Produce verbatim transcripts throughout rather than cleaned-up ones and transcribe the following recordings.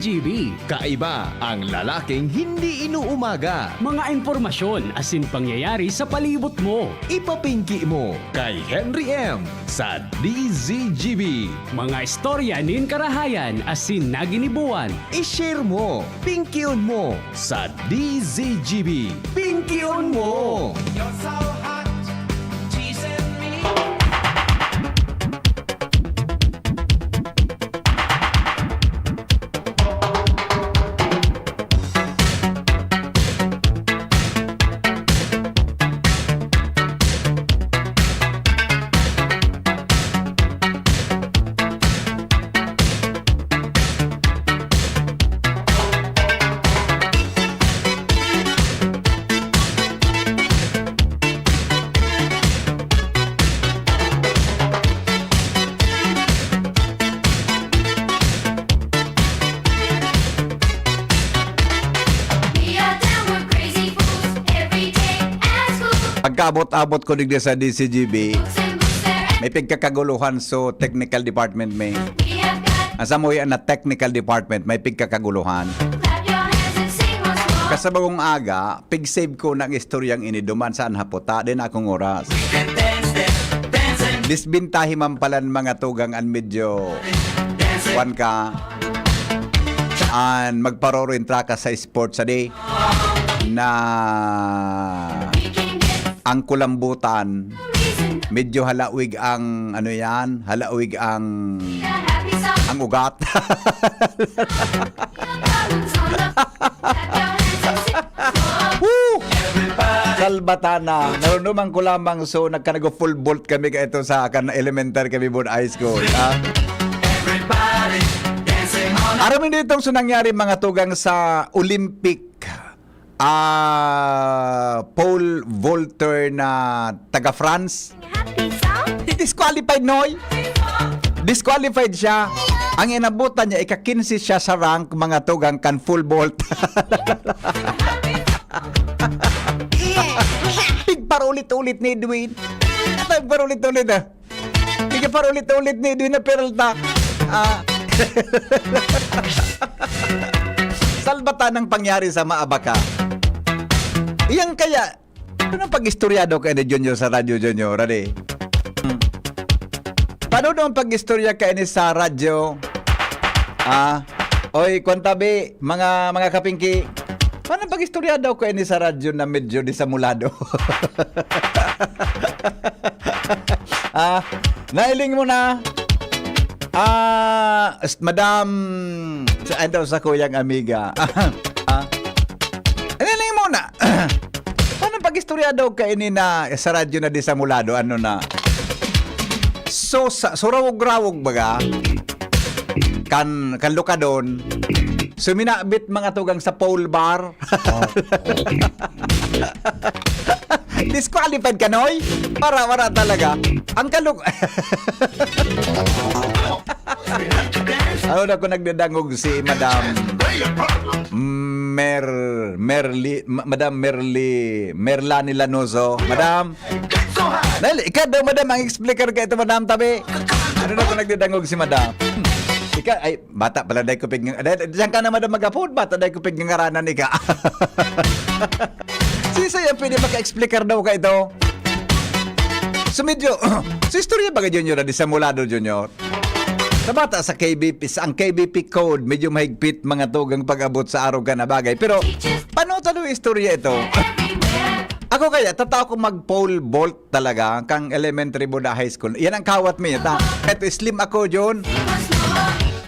G B. Kaiba ang lalaking hindi inuumaga. Mga impormasyon asin pangyayari sa palibot mo. Ipapingki mo kay Henry M sa D Z G B. Mga istorya nin karahayan asin naginibuan. I-share mo, pingkion mo sa D Z G B. Pingkion mo! You're so hot, teasing me. Pagkaabot-abot ko digdi sa D C G B, may pigkakaguluhan so technical department may. Asa mo yan na technical department, may pigkakaguluhan. Kasabagong aga, pig-save ko ng istoryang ini duman saan haputa, din akong oras. Disbintahi man palan mga tugang an medyo, kwan ka, an magparoro intraka sa sports sa day na ang kulambutan, medyo halawig ang, ano yan, halawig ang, ang ugat. Woo! Salbatana. Narunuman ko lamang, so nagkanago full bolt kami ka ito sa kan elementary kami board high school. Ha? Aram niyo itong so nangyari mga tugang sa Olympic ah, pole vaulter na taga France. Happy song? Disqualified, Noy! Disqualified siya. Ang inabutan niya, ika-kinse siya sa rank, mga tugang kan full vault. Pigparulit-ulit ni Edwin. Pigparulit-ulit, ah. Sige, parulit-ulit ni Edwin na Peralta. Ah. Salbatan ang pangyari sa Maabaka. Iyan kaya, ano pag-istorya daw kayo ni Junior sa radyo, Junior? Rade? Hmm. Paano daw ang pag-istorya kayo ni sa radyo? Ah, oy, kwan tabi, mga, mga kapingki. Paano pag-istorya daw kayo ni sa radyo na medyo disamulado? Ah, nailing mo na. Ah, s-, madam, sa, ano, sa kuyang amiga. Ah, nailing mo na. Paano pag-istorya daw kaini na sa radyo na disamulado? Ano na? So, sa, surawog-rawog baga? Kan, kan lukadon. Suminabit mga tugang sa pole bar. Disqualified ka, Noy? Para, wala talaga. Ang kalug-, ano na kung nagdadangog si Madam Mer-, Merli-, Ma-, Madam Merli-, Merlani Lanoso? Madam? Dahil ikaw daw, Madam, ang expliker ka ito, Madam, tabi. Ano na kung nagdadangog si Madam? Ika-, ay, bata pala, dahil ko pig-, dahil, diyan ka na, Madam, mag-apod, bata, dahil ko pig-, ngaranan ika. Sisay ang pwede maka-explicar daw ka ito? So, medyo, so, istorya ba ka, Junior, na disamulado, Junior? Sa bata sa K B P, sa ang K B P code, medyo mahigpit mga tugang pag-abot sa arog ka na bagay. Pero, paano talo yung istorya ito? Ako kaya, tatao ko mag-pole vault talaga, kang elementary boda high school. Yan ang kawat mi, ta. Ito, slim ako, John.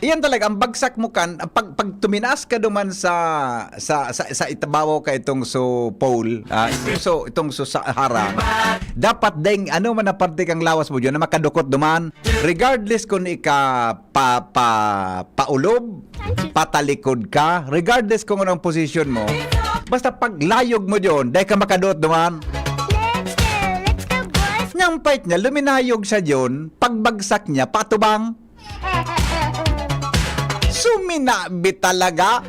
Iyan talaga, ang bagsak mo kan, ang pag, pag tuminaas ka duman sa, sa, sa, sa itabaw ka itong so pole, ah, so, itong so sa harang, dapat deng, ano man ang parte kang lawas mo dyan na makadukot duman, regardless kung ika pa, pa, paulob, patalikod ka, regardless kung anong posisyon mo, basta paglayog mo dyan, dahil ka makadot duman. Let's go, let's go, boys. Niyang fight niya, luminayog siya dyan, pagbagsak niya, patubang. Suminabi talaga.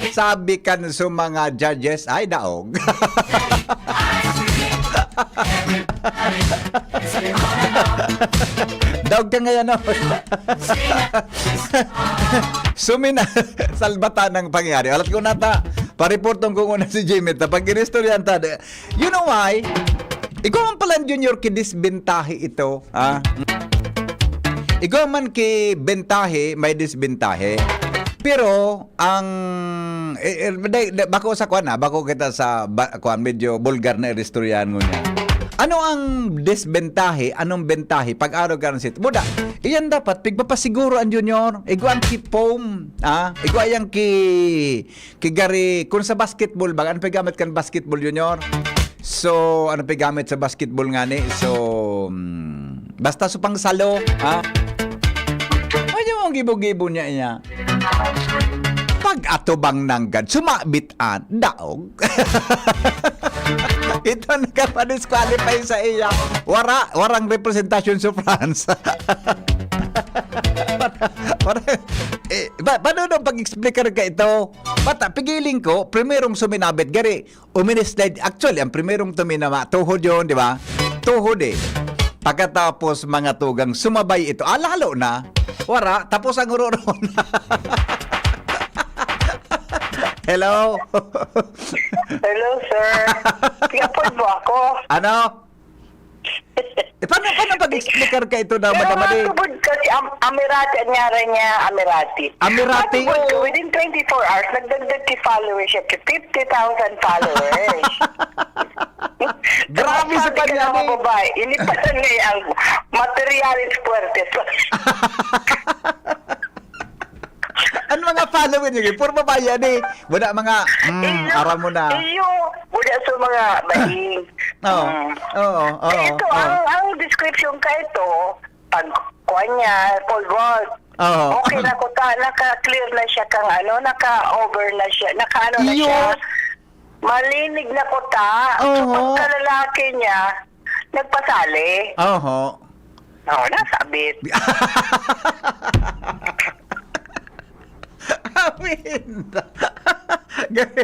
Sabi kan sa mga judges, "Ay, daog." Daog ka ngayon, no? Sumina, salbata ng pangyayari. Alat ko na ta, pariportong ko muna si Jimmy, ta pag-inistoryahan ta, de-, you know why? Ikaw man pala, Junior, ki disbentahe ito, ha? Ikaw man ki bentahe, may disbentahe. Pero, ang, eh, eh, day, day, bako sa kwan, ah, bako kita sa ba-, kwan, medyo bulgar na iristoryahan ngunyan. Ano ang disbentahe? Anong bentahe? Pag-araw ka ng sit-, buda, iyan dapat, pigpapasiguro ang Junior. Igwa ang ki foam, ah? Igwa yang ki, ki gari, kung sa basketball ba, ano paggamit kan basketball, Junior? So, ano paggamit sa basketball nga ni? So, mm, basta sa pangsalo, ha? Ano yung gibo-gibo niya, niya? Pag-atubang nanggad, sumabit an daog. Ito nagkapa-disqualify sa iya. Wara, warang representasyon sa France. Para, eh, ba, paano nung pag-explicar ka ito? Bata, pigiling ko, primerong suminabit, gari, uminis na, actually, ang primerong tuminama, tuhod yun, di ba? Tuhod eh. Pagkatapos, mga tugang, sumabay ito. Ah, lalo na. Wara, tapos ang ururun. Hello? Hello, sir. Yapon mo ako. Ano? Eh, paano, paano pag-explicar ka ito na, Pero Madam Ade? Matubod kasi, am Amirati, ang ngaran niya, Amirati. Amirati? Matubod ka, Oo. Within twenty-four hours, nagdagdag ki followers siya, ki fifty thousand followers. Grabe sa Sabi ka kanya, ng mga eh. Babae, inipasan niya ang materialis puwertes. Ano mga following niyo? Puro babae yan eh. Wala mga, mm, Iyo, aram mo na. Iyo, wala sa mga baing. Oo. Mm. Oo, oo, Kaya ito, oo. ang, ang description ka ito, pag kuha niya, Paul Gold, Oo. okay na ko ta, naka-clear na siya kang ano, naka-over na siya, naka-ano na Iyo. siya. Malinig na ko ta. So, Oo. pagkalalaki niya, nagpasali. Oho. Oo, nasabit. Amin. Eh,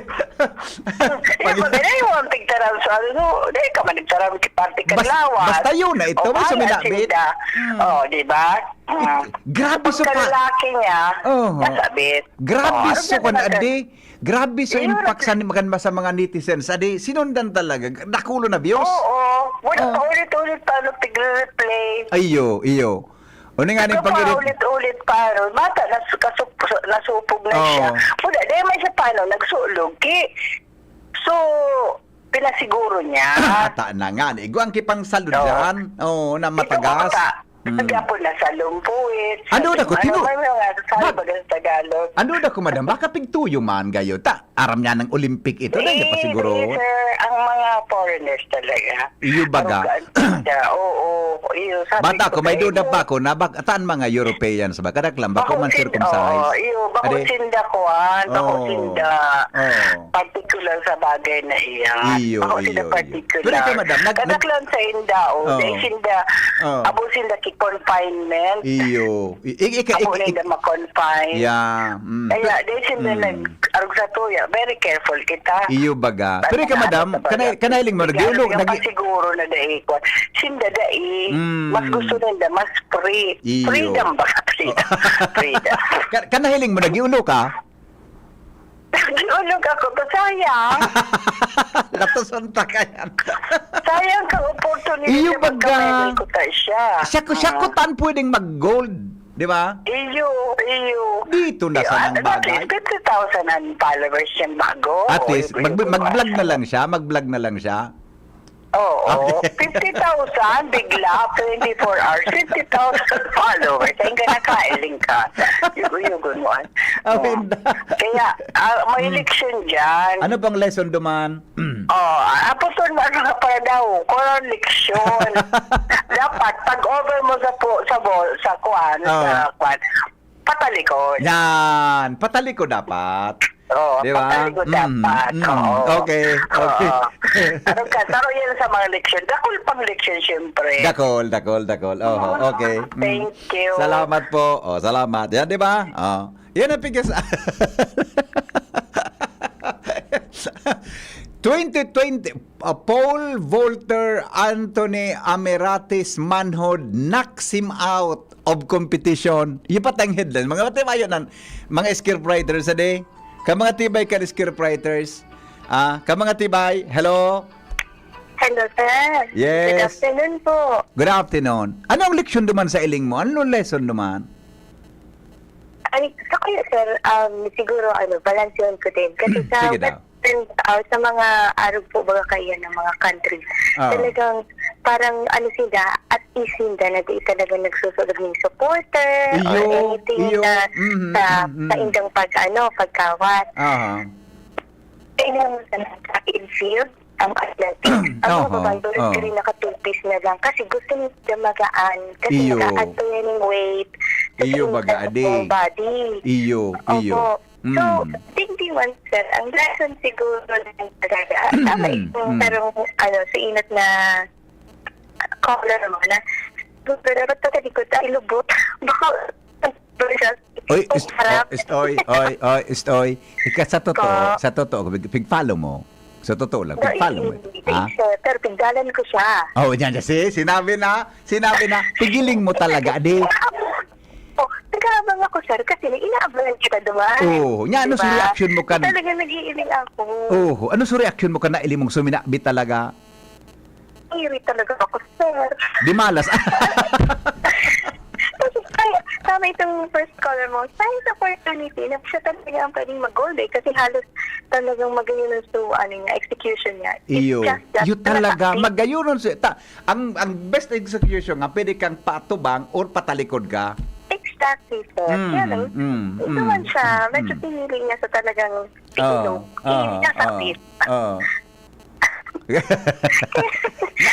pag ganyan yung mga pigtaram sa ano, no? Di ka man nagtaram ki parte kan Bas- lawas. Basta yun na ito, O, may mahal suminabit. ang sinda. Mm. Oh, di ba? Mm. Grabe sa pa- Pagkalalaki niya, Oho. nasabit. Grabe Oh, sa ano kwan, ba adi. Grabe sa Yun, impact sa, sa mga netizens. Adi, sinundan talaga. Dakulo na views. Oo. Wala Oh. pa ulit-ulit pa ano, tigre-replay. Iyo, iyo. Una nga ning Ikaw pa, pag-edit. Ulit-ulit pa ano. Mata, nas, kasup, nasupog na Oo. siya. Wala, dahil man siya paano, nagsulog. Ki, so, pinasiguro niya. Ata na nga. Igwang kipang salud Oo. dyan. Oo, na matagas. Ito, Mm. Sabi ako, nasa lumpuit. Ano Sabi na ko, ko, tinu- ano ba yung nasa Bag- baga sa Tagalog? Ano na ko, madam? Baka pigtuyo man gayo. Ta, aram niya ng Olympic ito. Dahil pa siguro. Hindi, sir. Ang mga foreigners talaga. Iyo baga. Arugaan talaga. Oo, iyo. Sabi Bata ko, ko, may "Dahil duda mo." pa ako na bak-, taan mga Europeans ba? Kadaklan ba? Common Sin-, circumcised. Oo, iyo. Bako Ade? sinda kuan. Bako Oo. sinda Oo. particular sa bagay na iyan. Iyo, Bako iyo, sinda iyo. particular. Pero ikaw, madam, nag-, nag- Kadaklan sa inda, oh. Oo. Dahil sinda, Oo. abo sinda ki confinement. Iyo. I-, i-, ika-, Abo ik-, ik-, ninda ma-confine. Yeah. Mm. Kaya, dahil sinda Mm. nag-arog sa tuya, very careful kita. Iyo baga. Basta Pero ikaw, na madam, ano sa kanay-, baga. kanay hiling mo, Bigla nag-iulog, na nag- pasiguro na dai ko. Sinda dai, Mm. mas gusto ninda, mas free. Iyo. Freedom ba ka? Freedom. Freedom. Ka-, kanay hiling mo, nag-iulog ka? Nag-iulog ako to, sayang. Latoson ta ka yan. Sayang kang opportunity Iyo na baga. magkamay ko ta siya. Siya ko, siya Ah. ko tan pwedeng mag-gold. Di ba? Iyo, iyo. Dito na Iyo, sa ah, nang at bagay. least fifty thousand ang followers niyan bago. At Oo, least, yung mag- yung mag-vlog kuwan. na lang siya, mag-vlog na lang siya. Oo. Okay. Fifty thousand, bigla, twenty-four hours, fifty thousand followers. Ay, ganakahiling ka. Yugo-yugo mo. Amin. Kaya, ah, may Hmm. election dyan. Ano bang lesson duman? Oh, apostol mo ano nga para daw, koron leksyon. Dapat, pag over mo sa po, sa bol, sa kuan, Oh. sa kuan, patalikod. Yan, patalikod dapat. Oh, Di ba? patalikod Mm, dapat. mm. Oo. Okay, okay. Oo. Ano ka, taro yan sa mga leksyon. Dakol pang leksyon, syempre. Dakol, dakol, dakol. Oho, okay. Mm. Thank you. Salamat po. Oh, salamat. Yan, di ba? Oh. Yan ang pigas. Twenty twenty, ah, Pole vaulter Anthony Amiratis Manhood knocks him out of competition. Iyo pa tang headline. Mga tibayo nan, mga script writers, ade. Ka mga tibay kan script writers. Ah, ka mga tibay, hello? Hello, sir. Yes. Good afternoon po. Good afternoon. Ano ang leksyon duman sa iling mo? Ano lesson duman? Ay, sa kayo, sir, um, siguro, ano, balansehan ko din. Kasi sa Sige daw. Western, uh, sa mga arog po, baga kaya ng mga country, Ah. talagang parang, ano sila, at ease sila na di talaga nagsusulog ng supporter or Iyo, anything iyo. na Mhm, sa, mhm, sa mhm. indang pag, ano, pagkawat. Aha. Kailangan sa track and field, ang athletics. Ang mga Oho, babae, oo. very naka-two-piece na lang kasi gusto nila magaan, kasi Iyo. nag-a-add pa yan ng weight. Kasi Iyo, yung baga, ano, adi. Body. Iyo, iyo. Opo. So, Mm. tingnan, sir, ang lesson siguro ng talaga, tama Mm, yung mm. parang, ano, sa inat na color mo na, pero ba't pagkalikod tayo lubot? Baka, Oy, Ang ist-, harap. oy, ist-, oy, oy, oy, ist-, oy. Ika, sa totoo, Ko. sa totoo, pig-, pig-follow mo. Sa totoo lang, No, pig-follow mo. hindi, hindi, Ha? sir. Pero pigdalan ko siya. Oh, yan, yan. See, sinabi na, sinabi na, pigiling mo talaga, di. Oh, nag-aabang ako, sir, kasi may inaabangan kita duman. Oh, nya, ano Diba? sa reaction mo kan- Talaga nag-iiling ako. Oh, ano sa reaction mo kan nailing mong suminabi talaga? Iri talaga ako, sir. Di malas. Kasi, ay, tama itong first caller mo. Sign of opportunity na siya talaga ang pwedeng mag-gold eh. Kasi halos talagang magayon ang su-, ano niya, execution niya. It's Iyo. just that Iyo talaga, nakakapit. Magayon ang su-, ta-, ang, ang best execution nga, pwede kang patubang or patalikod ka. Exactly, sir. Mm, Kaya lang, mm, ito mm, man siya, mm, medyo mm. pinili niya sa talagang Oo, pinili. oo, Nakakapit. oo, oo.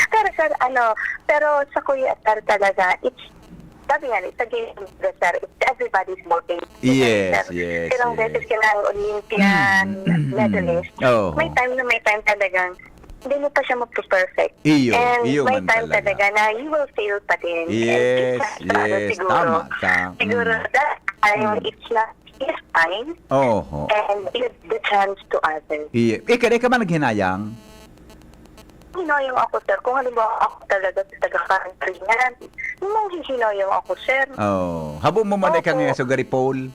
Pero sir, ano, pero sa Kuya Sir talaga, it's, sabi nga, it's a game, sir. It's everybody's working. Yes, Sir, yes, ilang yes. beses ka na ang Olympian Mm, mm, mm. medalist. Oo. May time na may time talagang hindi mo pa siya magpe-perfect. Iyo, And iyo may man time talaga. talaga na you will fail pa din. And Yes, it's not, ano, yes. siguro, Tama ka. siguro Mm. that time, Mm. it's not his time Oho. and give the chance to others. Iya. Ika, di ka man naghinayang? Hinayang ako, sir. Kung halimbawa ako talaga sa taga-country niya, manghihinayang ako, sir. Oh, habo mo man Opo. Ika nga sa Gary Paul.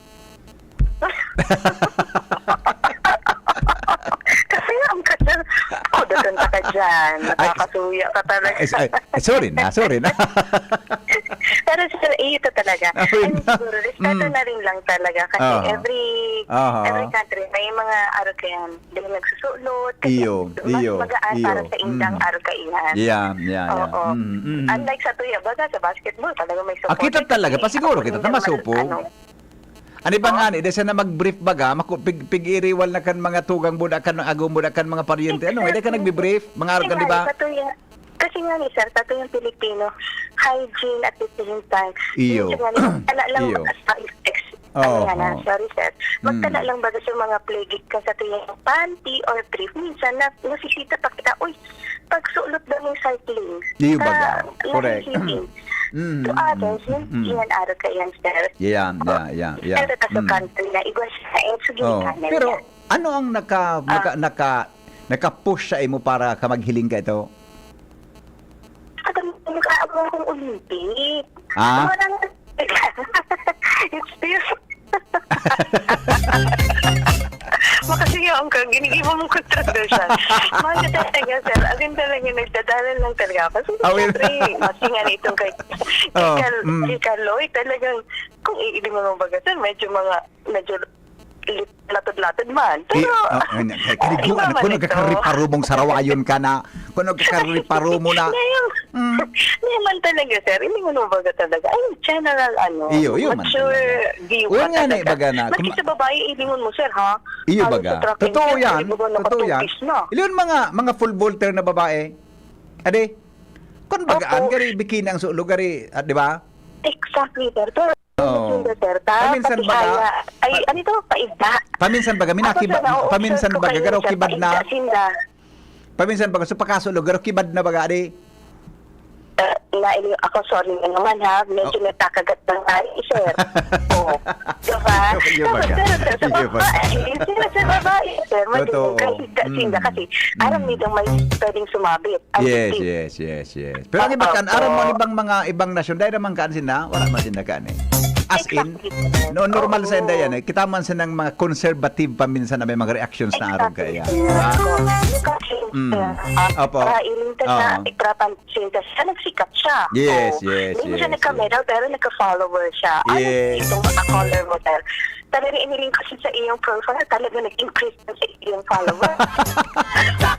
Kasi ang kasal, oh, dutun ka dyan. Ay, Nakakasuya ka talaga. ay, ay, ay, sorry na, sorry na. Pero sir, eh, ito talaga. Ah, wait. And siguro, respeto Mm. na rin lang talaga. Kasi Aha. every, Aha. every country, may mga araw kaya, hindi nagsusulot. Kasi Iyo, mas iyo, magaan iyo. para sa indang Mm. araw kainan. Yeah, yeah, yeah. Oo. Mm, mm. Unlike sa tuya, baga sa basketball, talaga may Ah, kita supporter talaga, kasi pa siguro, kita hindi ta naman, masupog. ano, Ano ba Oo. nga ni, dahil siya na mag-brief baga, maku-, pig-, pig-iriwal na kan mga tugang mo na, kan mga agom mo na, kan mga paryente. Ano, hindi ka nagbi-brief? Mga araw ka, di ba? Kasi nga ni, sir, sa tuyang Pilipino, hygiene at the same time. Iyo. Minsan nga ni, tala lang Iyo. baga sa ex-, Oo. ano nga na, sorry, sir. Magtala Mm. lang baga sa mga plague ka sa tuyang panty or brief. Minsan na, nasisita pa kita, uy, pagsulot daw ng cycling. Iyo Sa baga. Correct. nahihiling. Mm, To mm, others, mm, yun, mm. iyan araw ka iyan, sir. Yan, Oh, yan, yan, yan. Pero sa Mm. country na, igwa siya, eh, sige, Oh, kanan pero niya. ano ang naka-, Ah. naka-, naka-, naka-push sa imo para ka maghiling ka ito? At ang nag-aabang akong Olympic. Ah? Parang, it's still, Makasiya ang ka, ginigiba mong kontradiksyon. Mga talaga, sir, agad talaga, nagdadalan lang talaga ako. Kasi, Ah, well. syempre, masingan itong kay, kay Oh, Kal-, mm. kay Kaloy, talagang, kung iiling mo ng baga, sir, medyo mga, medyo lit-, latod-latod man. Pero, Eh, oh, ano, kay, kay, ay, ano, mama kung nito. Nagkakariparo mong sarawayon ka na, kung nagkakariparo mo na. Ngayon, Mm. ngayon man talaga, sir, hindi mo na baga talaga. Ay, general, ano, Iyo, iyo man mature talaga. view Uy, ka nga na, talaga. baga na, Maski kuma- sa babae, ilingon mo, sir, ha? Iyo Halos baga. sa truck and Totoo field, yan. di ba, Totoo yan. nakatupis na? Iyon mga, mga full vaulter na babae. Ade, kung bagaan, Opo. gari bikini ang sulog, gari, ah, di ba? Exactly, sir. Pero, Oo. Sunda, sir, ta, Paminsan pati baga, haya. Ay, pa-, ano ito? Paigda. Paminsan baga, Ako, minaki sir, ba-, na-o-observe paminsan ko baga, kayo, garo sir, kibad na. Paigda, sinda. Paminsan baga, sa pakasulog, garo kibad na baga, di? ah, na, ako, sorry na naman, ha, medyo Oh. nagkakagat ng tayo, sir. Oo. Diba? Yung, yung Tapos, baga. pero, sir, sa Yung baga. babae, sir, sa babae, sir, madali Totoo. kahiga Mm. sila kasi aram Mm. nila may pwedeng sumabit. Ang Yes, dikit. yes, yes, yes. Pero ang iba Oo, kan, aram mo, po. ang ibang mga, ibang nasyon, dahil naman kaan sila, wala man sila kaan eh. As in, Exactly, sir. no, normal Oo. sa inda yan eh. Kita man sa ng mga conservative paminsan na may mga reactions na arog Exactly, kaya. sir. Diba? Kasi, Mm. sir, ah, Opo. ah, iling ka sa Oo. itrapan Sinta siya, nagsikat siya. Yes, Oo. yes, Hindi siya yes, nagka-medal, yes. pero nagka-follower siya. Ano Yes. itong mga caller mo, sir? Talaga iniling ko siya sa iyong profile, talaga nag-increase na sa iyong follower.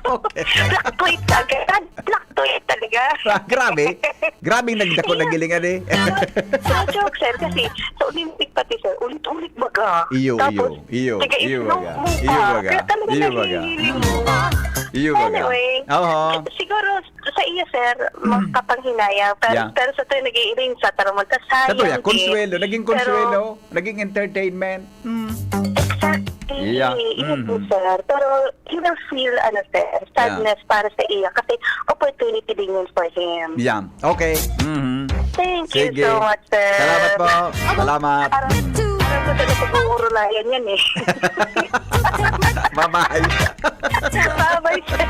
Okay. Black tweet agad. Black tweet talaga. Ah, grabe. Grabeng nagdako Ayun. na gilingan eh. No joke, sir, kasi sa Olympic pati, sir, ulit-ulit baga. Iyo, Tapos, iyo, iyo, taga iyo, itlog baga. mo Iyo, pa. baga. Kaya talaga Iyo, baga. nahihiling mo. Iyo, baga. Anyway, Oho. siguro, sa iyo, sir, Mm. makapanghinayang. Pero, Yeah. pero sa tuwing nag-iiling sa Taramon, Sa tuya, sayang din. Consuelo. Naging Pero Consuelo. Naging entertainment. Mm. Exactly. Yeah. Yun po, Mm. sir. Pero he will feel, ano, sir, Yeah. sadness para sa iyo. Kasi opportunity din yun for him. Yeah. Okay. Mhm. Thank you Sige. so much, sir. Salamat po. Salamat. Parang, parang gusto na pag-uurulayan yan eh. Bye-bye. Bye-bye, sir.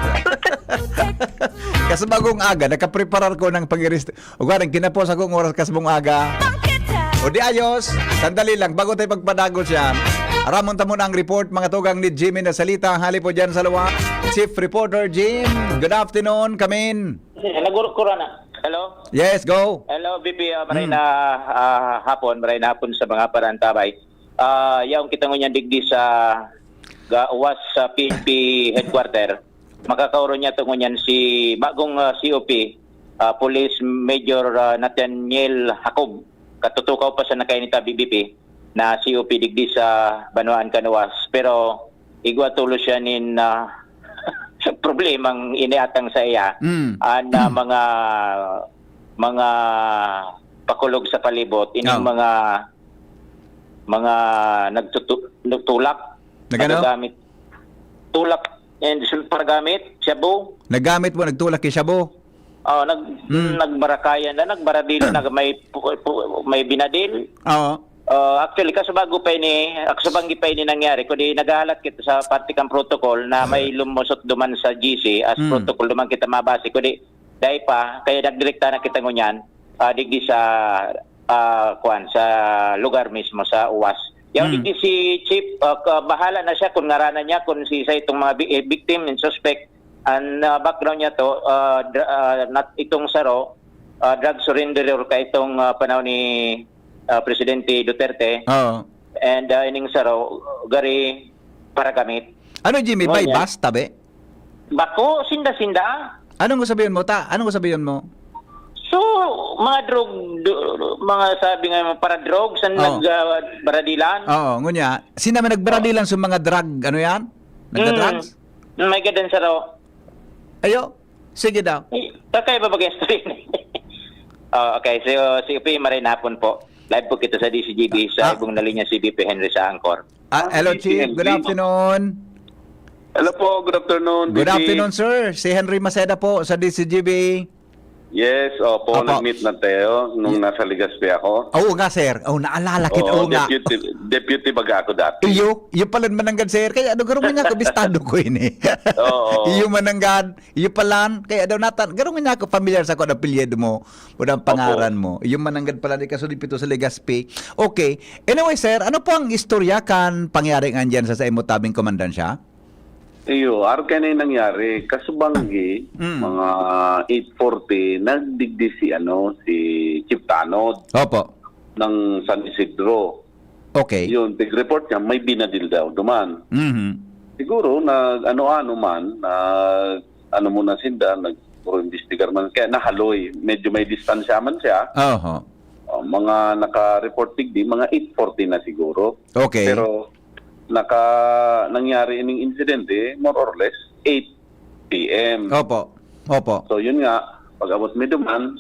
Kasi bagong aga, nakapreparar ko ng pag-irist-, Ugwa, nagkinapos akong oras kas mong aga. O di ayos, sandali lang, bago tayo pagpadagos yan. Aramon ta muna ang report, mga tugang ni Jimmy na salita, hali po dyan sa luwa. Chief Reporter Jim, good afternoon, kamin. Eh, nagurok ko na. Hello? Yes, go. Hello, B P, ah, maray Hmm. na, ah, hapon, maray na hapon sa mga parantabay. Ah, yaong kita ngunyan digdi sa ga-, uwas sa P N P headquarter. Makakaoron niya to ngunyan si bagong, ah, C O P, ah, Police Major, ah, Nathaniel Jacob. Katutukaw pa sa nakainita B B P na C O P digdi sa Banwaan kan Uwas. Pero igwa tulo siya nin, ah, problemang iniatang sa iya. Mm. An, ah, mga, mga pakulog sa palibot, ining Oh. mga, mga nagtutu-, nagtulak, Nagano? nagagamit, tulak, and sul-, paragamit, shabu. Naggamit mo, nagtulak ki shabu? Oh, nag-, Hmm. nagbarakayan na, nagbaradil na, may pu-, pu-, may binadil. Oo. Oh, actually, kaso bago pa ini, kaso banggi pa ini nangyari, kundi naghahalat kita sa parte kang protocol na may lumusot duman sa G C as Hmm. protocol duman kita mabase, kundi dai pa, kaya nagdirekta na kita ngunyan, ah, digdi sa, ah, kuwan, sa lugar mismo, sa Uwas. Yaw Hmm. digdi si Chief, ah, ka-, bahala na siya kung ngaranan niya, kung si, sa itong mga bi-, eh, victim and suspect, An, ah, background niya to, ah, dra-, ah, nat-, itong saro, ah, drug surrenderer ka itong, ah, panahon ni, ah, Presidente Duterte. Oo. And, ah, ining saro, gari paragamit. Ano, Jimmy, Ngunyan. Buy-bust, tabi? Bako, sinda-sinda. Anong sabihin mo, ta? Anong sabihin mo? So, mga drug, du-, mga sabi nga, mga para drugs, ang Oo. nag, ah, baradilan. Oo, ngunya. Sina may nagbaradilan sa mga drug, ano yan? Nagda-drugs? Mm. May gadan saro. Ayo, sige daw. Eh, kakaiba ba kaya story? Oh, okay, so, si Upi, maray na hapon po. Live po kita sa D C G B, sa Ah. ibong na linya si B P Henry sa Angkor. Ah, hello, Chief. Good afternoon. Hello po, good afternoon, Good B P. afternoon, sir. Si Henry Maceda po sa D C G B. Yes, opo, Opo. nag-meet na tayo nung Y- nasa Legazpi ako. Oo nga, sir. Oh, naalala kita. Oo, Oo nga. deputy, deputy baga ako dati. Iyo, iyo pala mananggad, sir. Kaya ano, garong nga kabistado ko ini. Oo. Iyo mananggad, iyo palan. Kaya daw natan, garong nga ako familiar sa ko ang apelyido mo o ang Opo. pangaran mo. Iyo mananggad pala, di kaso di pito sa Legazpi. Okay. Anyway, sir, ano po ang istorya kan pangyari nga dyan sa, sa imo tabing komandansya? Iyo, arog kaya na yung nangyari. Kasubanggi, Mm. mga eight forty, nagdigdi si, ano, si Chief Tanod Opo. ng San Isidro. Okay. Yun, pag-report niya, may binadil daw duman. Mhm. Siguro, nag-ano-ano man, nag-ano muna sinda, nag-, puro imbestigar man. Kaya nahaloy, medyo may distansya man siya. Oho. Oh, mga naka-report digdi, mga eight forty na siguro. Okay. Pero naka-, nangyari ining insidente, more or less, eight P M. Opo. Opo. So, yun nga, pag-abot mi duman,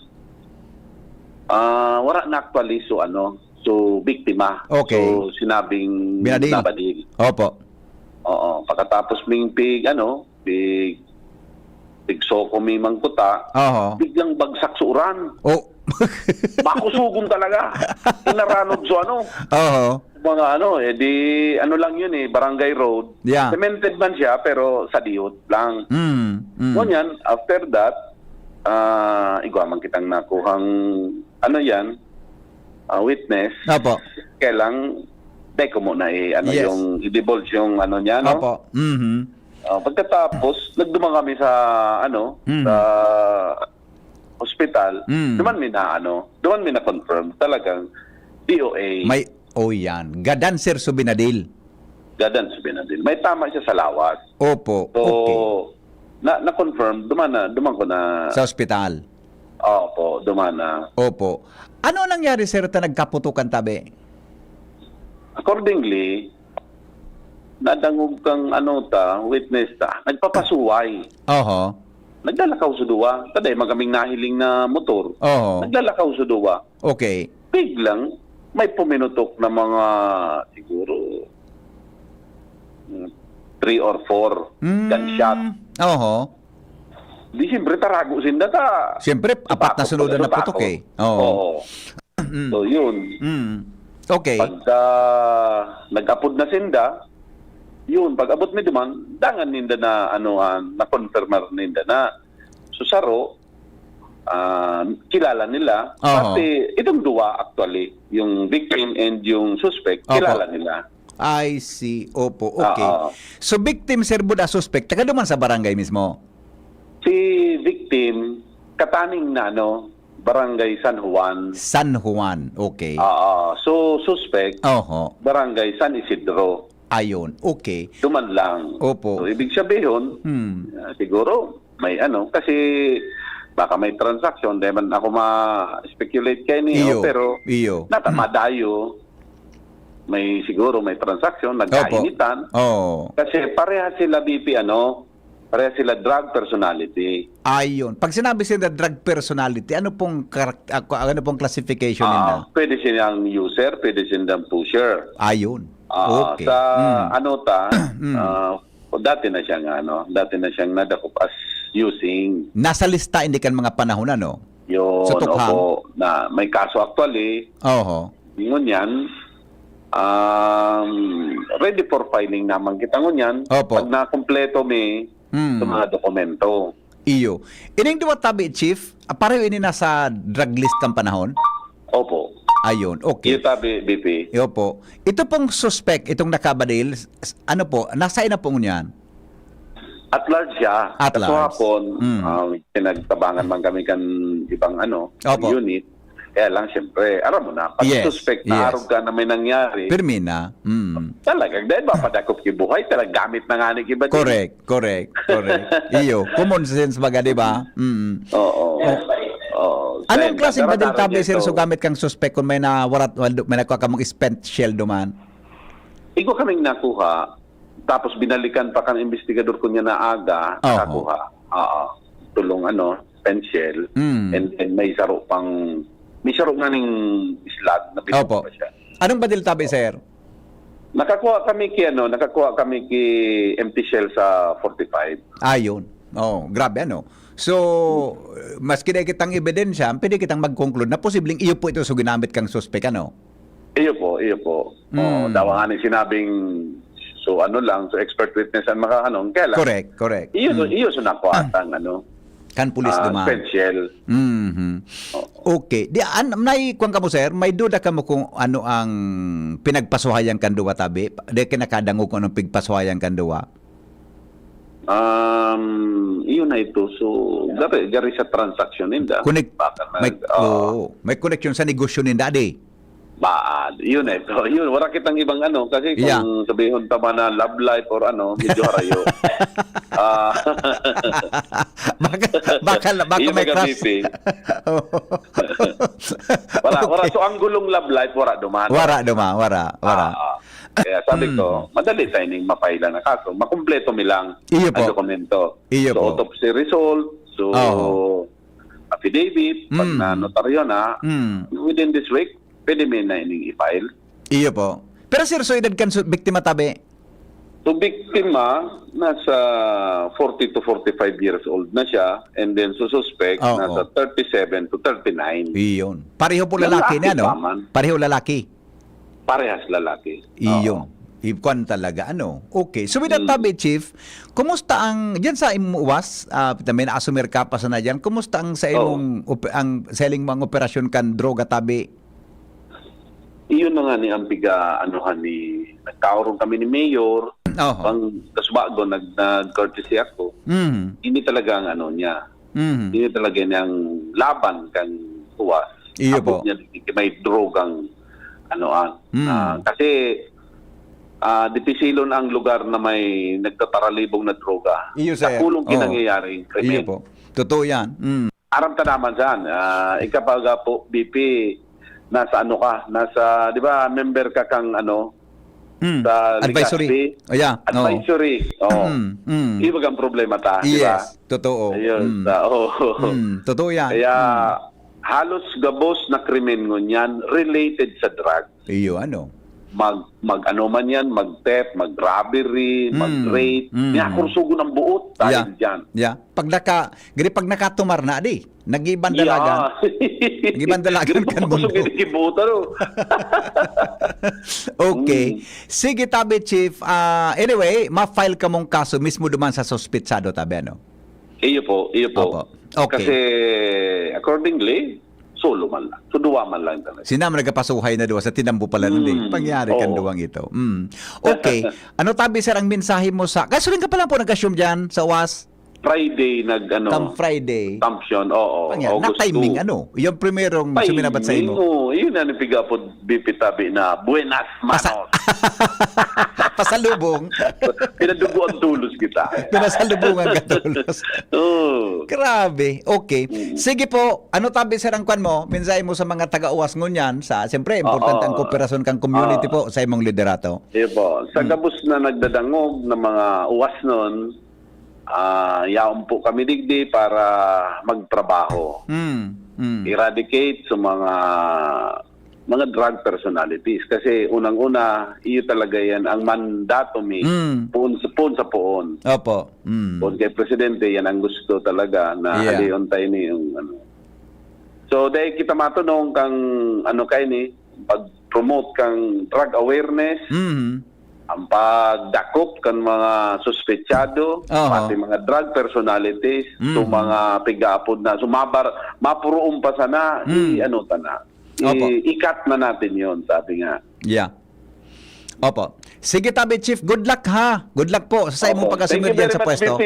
ah, wala na actually, so, ano, so, biktima. Okay. So, sinabing Binadil. nabadil. Opo. Oo. Pagkatapos ming pig, ano, pig-, tigso ko may mangkuta, Oho. biglang bagsak sa uran. Oh. Makusugon talaga. Inaranog so ano, Oho. mga ano, eh di ano lang yun eh, barangay road. Yeah. Cemented man siya pero sa diyot lang. Mm. mm. Ngunyan, after that, ah, igwa man kitang nakuhang ano yan, ah, witness. Opo. Kaya lang, dahil ko muna eh, ano Yes. yung i-divulge yung ano niya, no? Opo. Mhm. Ah, pagkatapos, nagduman kami sa ano, Mm. sa hospital. Mm. Duman mi na ano, duman mi na confirm talagang D O A. May, oh yan. Gadan, Sir, so binadil. Gadan sa binadil. May tama siya sa lawas. Opo. So, Okay. na na-confirm, duman na, duman ko na. Sa ospital. Opo, duman na. Opo. Ano nangyari, Sir, ta nagkaputukan tabi? Accordingly, nadangog kang ano ta, witness ta, nagpapasuway. Oho. Naglalakaw sa duwa. Taday, magaming nahiling na motor. Oho. Naglalakaw sa duwa. Okay. Biglang, may puminutok na mga, siguro, mm, three or four Mm. gunshot. Oho. Di siyempre, tarago sinda ta. Siyempre, apat na Bakot sunod pala na sa putok bakot. Eh. Oo. Oo. Mm. So, yun. Mm. Okay. Pagka nag-apod na sinda, yun, pag-abot mi duman, dangan ninda na, ano, ah, na-confirmar ninda na. So, saro, ah, kilala nila. Oho. Pati itong duwa, actually, yung victim and yung suspect, Opo. kilala nila. I see. Opo. Okay. Oo. So, victim, Sir, buda suspect, taga duman sa barangay mismo? Si victim, kataning na, ano, Barangay San Juan. San Juan. Okay. Oo. So, suspect, Oho. Barangay San Isidro. Ayun. Okay. Duman lang. Opo. So, ibig sabihin, Hmm. ah, siguro, may ano, kasi baka may transaksyon, di man ako ma-speculate kay niyo, Iyo. Pero, Iyo. nata, madayo, may siguro may transaksyon, nagkainitan. Oo. Kasi pareha sila, B P, ano, pareha sila drug personality. Ayun. Pag sinabi sila drug personality, ano pong karak-, ako, ano pong classification nila? Ah, pwede silang user, pwede silang pusher. Ayun. Ah, Okay. Sa Mm. ano ta, Mm. ah, dati na siyang ano, dati na siyang nadakop as using. Nasa lista hindi kan mga panahon, ano? Yun, Sa tukhang? Opo, na may kaso actually. Oho. Ngunyan, um, ready for filing naman kita ngunyan. Opo. Pag nakumpleto mi Mm. sa mga dokumento. Iyo. Ining duwa tabi, Chief, ah, pareho ini nasa drug list kan panahon? Opo. Ayun, okay. Iyo tabi, B P. Iyo po. Ito pong suspect, itong nakabadil, s-, ano po, nasa ina po ngunyan? At large siya. At Kaso large. Hapon, Mm. ah, pinagtabangan man kami kan ibang ano, Opo. unit. Kaya lang, siyempre, alam mo na, pag Yes, suspect yes. na arog ka na may nangyari, Pirmi na. Mm. talaga, dahil mapadakop ki buhay, talaga gamit na nga ni iba din. Correct, correct, correct. Iyo, common sense baga, di ba? Mm. Oo. Oo. Anong Then, klaseng badil dara-dara tabi, sir, dito. So gamit kang suspect kung may nawarat, may nakuha kamong spent shell duman? Igo kaming nakuha, tapos binalikan pa kan investigador ko niya na aga, Oho. nakakuha. Oo. Tulong ano, spent shell. Mm. And then may saro pang, may saro nga ning slug na Opo. pa siya. Anong badil tabi, sir? Nakakuha kami ki ano, nakakuha kami ki empty shell sa forty-five. Ayun. Oh, grabe ano. So, maski na kitang ebidensya, pwede kitang mag-conclude na posibleng iyo po ito so ginamit kang suspek, ano? Iyo po, iyo po. Oo, Mm. dawa nga ni sinabing, so ano lang, so expert witness ang makaano, kaya lang. Correct, correct. Iyo, Mm. iyo so nakuha ang ano, Kan pulis ah, duman. spent shell. Mhm. Okay. Di, an, may, kwan kamo, sir, may duda kamo kung ano ang pinagpasuhayan kan duwa tabi? Di kinakadangog kung anong pigpasuhayan kan duwa? Um, iyo na ito. So, gari, gari sa transaksyon ninda. Connect, Baka nag, may, oo. Oo, may connection sa negosyo ninda, di? Baad. Iyo na ito. Yun, wala kitang ibang ano. Kasi kung Yeah. sabihon ta man na love life or ano, medyo harayo. Ah, Baka, baka, baka Iyo, may mga crush. bibi. Oo. Wala, wala. Okay. So, ang gulong love life, wala duman. Wala duman, wala, wala. Ah, ah. Kaya sabi Mm. ko, madali tayo ning mapailan na kaso. Makumpleto mi lang Iyo ang po. dokumento. Iyo So, po. autopsy result, so, Oo. affidavit, pag Mm. na-notaryo na, Mm. within this week, pwede mi na ining i-file. Iyo po. Pero sir, so edad kan su-, biktima tabi? So, biktima, nasa forty to forty-five years old na siya, and then so suspect, Oo. nasa thirty-seven to thirty-nine. Iyon. Pareho po Yan lalaki na, active no? pa man. Pareho lalaki. Parehas lalaki. Iyon. Oo. Ikuan talaga, ano? Okay. So, with that Mm. tabi, Chief, kumusta ang, diyan sa imo uwas, ah, may naasumir ka pa sana diyan, kumusta ang sa Oo. imong op-, ang sa iling mga operasyon kan droga tabi? Iyon na nga ni ang piga-, anuhan ni, nagkaroon kami ni Mayor, Oho. pang, tas bago, nag-, nag-courtesy ako. Mhm. Hindi talaga ang ano niya. Mhm. Hindi talaga niyang laban kang uwas. Iyo Abot po. niya, may drogang, ano, ah, Mm. ah, kasi, ah, dipisilon ang lugar na may nagtataralibong na droga. Iyo, sir. Dakulong Oo. kinangyayari, Iyo krimen. po. Totoo yan. Mm. Aram ta naman saan. Ah, ikaw pa ga po, B P, nasa ano ka? Nasa, di ba, member ka kang ano, Mm. sa Advisory. Legazpi? Oh, yeah. Oo. Advisory. Oo. Mm, mm. Iba ang problema ta, di ba? Yes, totoo. Ayun, Mm. sa, oo. Mm, totoo yan. Kaya, Mm. halos gabos na krimen ngunyan related sa drug. Iyo, ano? Mag, mag ano man yan, mag-theft, mag-robbery, Mm, mag-rape. mm. Niya, kursugo ng buot dahil Yeah. dyan. Yeah. Pag naka, gini, pag nakatumar na, di, nag-iibang Yeah. dalagan. Nag-iibang dalagan Gini, kan mundo. pakusog, gini, kibuta, no? Okay. Mm. Sige, tabi, Chief. Ah, anyway, ma-file ka mong kaso mismo duman sa suspitsado, tabi, ano? Iyo po, iyo po. Opo. Okay. Kasi, accordingly, solo man lang. Suduwa man lang talaga. Sina man nagkapasuhay na duwa sa tinambo pala nun, eh. Mm. Pangyari kan Oo. duwang ito. Mm. Okay. Ano, tabi, sir, ang mensahe mo sa, kaso rin ka pala po nag-assume dyan sa uwas? Friday, nag-ano, Kam Friday. Assumption, oo, Pangyari, August na-timing, two. ano? Yung primerong Timing, suminabat sa imo. oo. Yun ang nagpigapod, B P tabi na, buenas Pasa-, manos. Pasalubong. Pinadugo ang tulos kita. Pinasalubungan ka tulos. Oo. Grabe. Okay. Mm. Sige po, ano, tabi, sir, ang kwan mo? Mensahe mo sa mga taga-uwas ngunyan? Sa, siyempre, importante Oo. ang kooperasyon kang community Oo. po sa imong liderato. Iyo po. Sa Mm. gabos na nagdadangog na mga uwas nun, ah, yaon po kami digdi para magtrabaho. Mm. Mm. Eradicate sa mga, mga drug personalities. Kasi unang-una, iyo talaga yan ang mandato mi Mm. poon sa, poon sa poon. Opo. Mm. Poon kay Presidente, yan ang gusto talaga na Yeah. halion tayo ni yung ano. So, dahil kita matunong kang ano kayo ni, pag-promote kang drug awareness, Mm. ang pagdakop kan mga suspetsado, Oho. pati mga drug personalities, Mm. to mga pigaapod na sumabar, mapuroon pa sana, Mm. i-ano ta na, Opo. i-, i-cut na natin yon, sabi nga. Yeah. Opo. Sige, tabi, Chief. Good luck, ha? Good luck po sa imong Opo. pag-asumir Thank you dyan very sa much, pwesto. V P.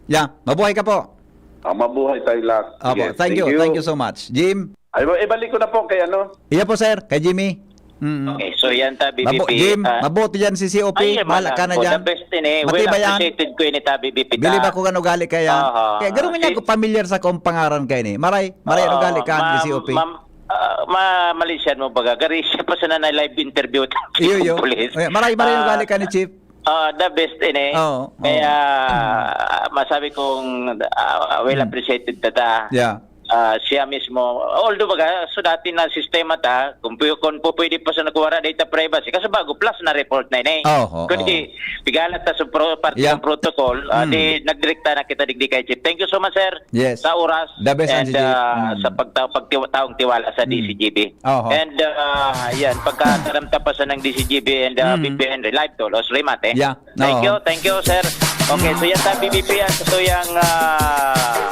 Yeah. Mabuhay ka po. Ah, mabuhay tayo lahat. Opo. Sige, Thank you. thank you. Thank you so much. Jim? Ay, ba-, ibalik ko na po kay ano? Iya po, sir. Kay Jimmy. Mm. Okay, so yan ta, Mabo-, B B P, Jim, ah, mabuti yan si C O P. Ay, Bahala ka na dyan. The best din eh. Matibay Well yan. appreciated ko yun, ta, B B P, ta. Bilib ako kan ugali kaya. Aha. Kaya gano'n nga Si ako familiar sa kong pangaran kayo ni. Maray, maray ang Oo, ugali ka ni ma'am, C O P. ma'am, ah, ma-, Malaysian mo baga. Gari siya pa sana na live interview ta Iyo, iyo. kung pulis. Eh, maray, maray ang Ah, ugali ka ni Chief. Ah, the best ini. Oo, oo. Kaya, Mm. masabi kong, ah, well Mm. appreciated ta ta. Yeah. Ah, siya mismo. Although baga, so dati na sistema ta, kung pu-, kung pu-, pwede pa sa nakuwara data privacy. Kasi bago, plus na report na ini. Oo, oo. Kundi, pigala ta sa pro-, parte Yeah. ng protocol, ah, Mm. di nagdirekta na kita digdi kay Chief. Thank you so much, sir, Yes. sa oras The best, and, Auntie Jay. ah, Mm. sa pagta-, pagtiwa-, taong tiwala sa Mm. D C G B. Oho. And, ah, yan, pagkataram ta pa sa ng D C G B and, ah, Mm. B P N, live to, Los Remate. Yeah. Thank Oo. you, thank you, sir. Okay, Mm. so yan sa B B P, ah, so yung, ah,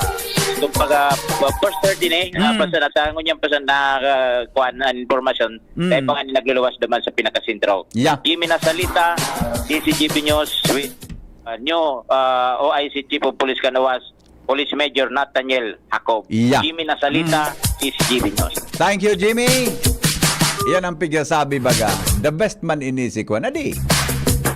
kumbaga, first thirty ni, ah, Mm. pasan at, ah, ngunyan pasan na, ah, kuwan, ah, informasyon. Mm. Kaya pa nga nagluluwas naman sa pinakasentro. Yeah. Jimmy Nasalita, D C G B News with, ah, new, ah, O I C Chief of Police Canoas, Police Major Nathaniel Jacob. Yeah. Jimmy Nasalita, Mm. D C G B News. Thank you, Jimmy. Yan ang pigsasabi baga. The best man ini si Kwan. Adi,